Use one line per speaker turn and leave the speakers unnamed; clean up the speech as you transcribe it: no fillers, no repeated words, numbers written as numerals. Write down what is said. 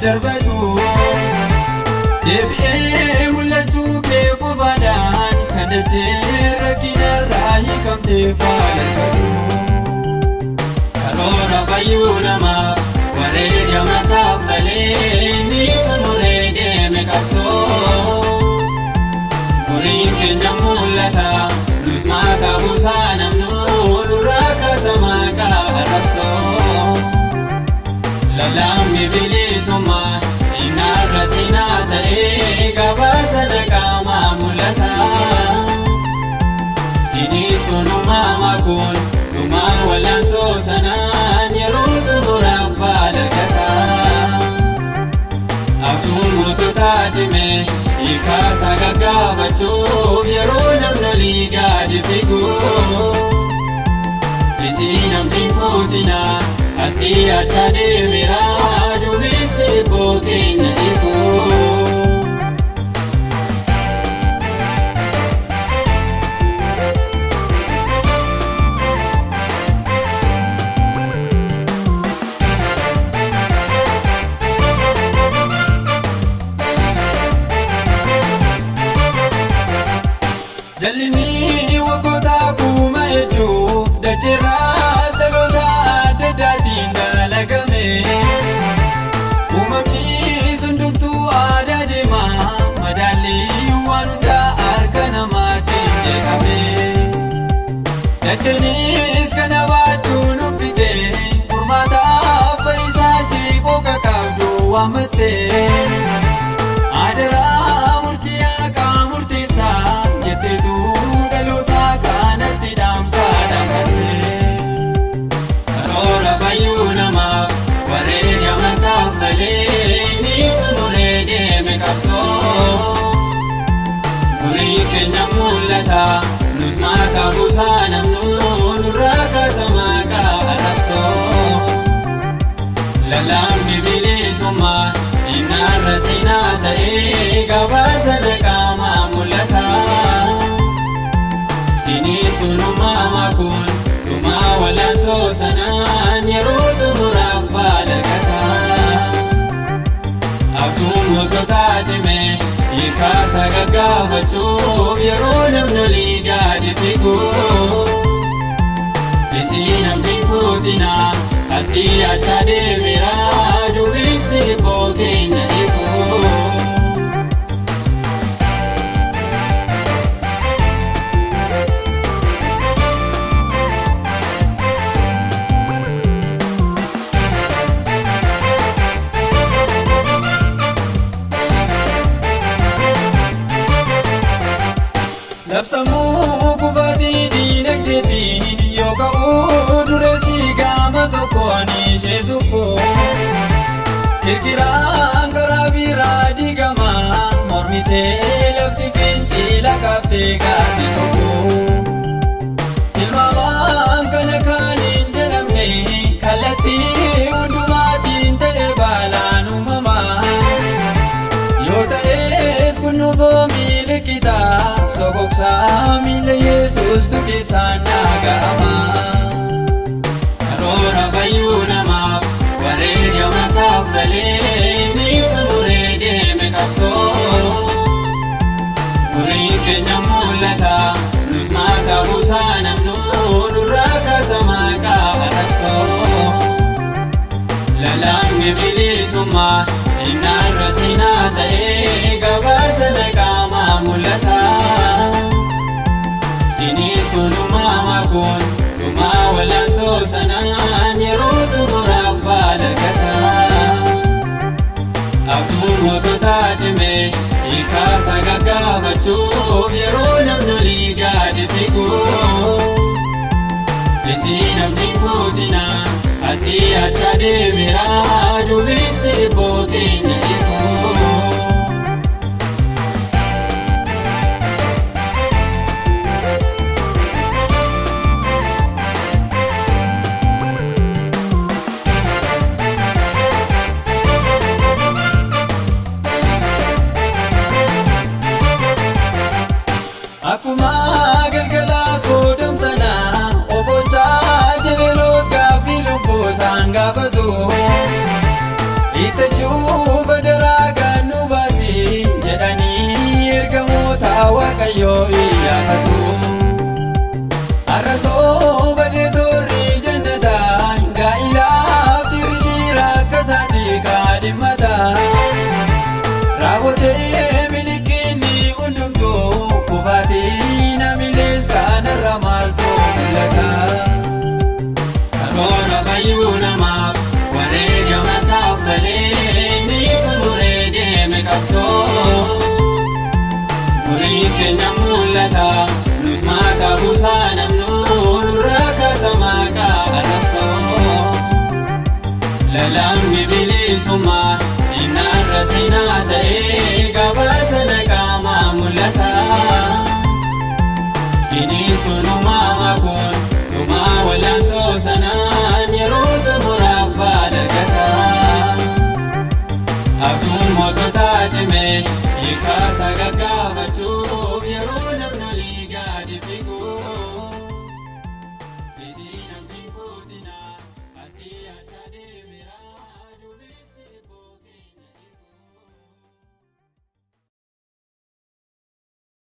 darbatu. Deebi'ee mul'achuu kee qofaadhaan kan dachee rakkinarraa hiikamtee faalalfatu. Karoora fayyuu namaaf wareegama kaffalee ni xumuree deeme qabsoo. Furiin keenya mul'ata nus maata buusaa namnuu nurraa kaasamaa qaba rabsoo. Lalaamni bilisummaa innarra siinaa ta'ee gabaasa naqaamaa mul'ata. Ciniisuun makuun dhumaa wal'aansoo sanaan yeroo xumuraaf faalargata. Abjuun moototaa cimee hiikaasaa gaggaafachuuf yeroo namni olii gadi fiigu. Isiin namni kootinaa as dhiyaachaa deemeera duumessi hibboo keenya hiiku. Jallinni waggoota kuma hedduuf dacheerraa dhaloota adda addaatiin dalagame. Uumamni sundumtuu aadaa deemaa madaalli waan hundaa harka namaatiin jeeqame. Dacheenis kana baachuun uffite furmaata fayyisaa ishee qooqa qabdu waammatte. Adaraa murtii haqaa murteessaa jetteetu dhaloota kanatti dhaamsaa dhaammatte. Karoora fayyuu namaaf wareegama kaffalee ni xumuree deeme qabsoo. Furiin keenya mul'ata nus maata buusaa namnuu nurraa kaasamaa qaba rabsoo. Lalaamni bilisummaa innarra siinaa ta'ee gabaasa naqaamaa mul'ata. Ciniisuun makuun dhumaa wal'aansoo sanaan yeroo xumuraaf faalargata. Abjuun moototaa cimee hiikaasaa gaggaafachuuf yeroo namni olii gadi fiigu. Isiin namni kootinaa as dhiyaachaa deemeera duumessi hibboo keenya hiiku. Labsamuu kufaatii diinagdeetiin yoo ka'u dureessi gama tokkoon ishee sukku. Kirkiraan karaa biraa diigama mormitee lafti fincila kaaftee kaati tokko. Tilmaamaan kana kan hin jedhamne kallattii hundumaatiin ta'e balaan uumamaa. Yoo ta'es kun nufoo milikita sokoksaa miila Yesuus keessaan dhaga'ama. Karoora fayyuu namaaf wareegama kaffalee ni xumuree deeme qabsoo. Furiin keenya mul'ata nus maata buusaa namnuu nurraa kaasamaa qaba rabsoo. Lalaamni bilisummaa innarra siinaa ta'ee gabaasa naqaamaa mul'ata. Ciniisuun makuun dhumaa wal'aansoo sanaan yeroo xumuraaf faalargata. Abjuun moototaa cimee hiikaasaa gaggaafachuuf yeroo namni olii gadi fiigu. Isiin namni kootinaa as dhiyaachaa deemeera duumessi hibboo keenya hiiku. Akkuma galgala soodom sanaa of oolchaa jedhee gaaffii lubbuu isaan gaafatu. Itti Har'a sooba deetorri jannataa gaa'ilaaf dhiirri dhiira akka isaatii kaadhimata. Raawwatee milikiinni hundumtuu kufaatii namilees kanarra maaltu mul'ata?
Karoora fayyuu namaaf wareegama kaffalee ni xumuree deeme qabsoo. Furiin keenya mul'ata nus maata buusaa namnuu nurraa kaasamaa qaarabsoo. Lalaamni bilisummaa innarra seenaa ta'ee gabaasa naqaamaa mul'ata. Ciniinsuun uumamaa kun dhumaa wal'aansoo sanaan yeroo xumuraaf dargata. Abjuun moototaa cimee hiikkaasa gaggaafachuuf yeroo namni olii gadi fiigu. Isi namni kootinaa as dhiyaachaa deeme.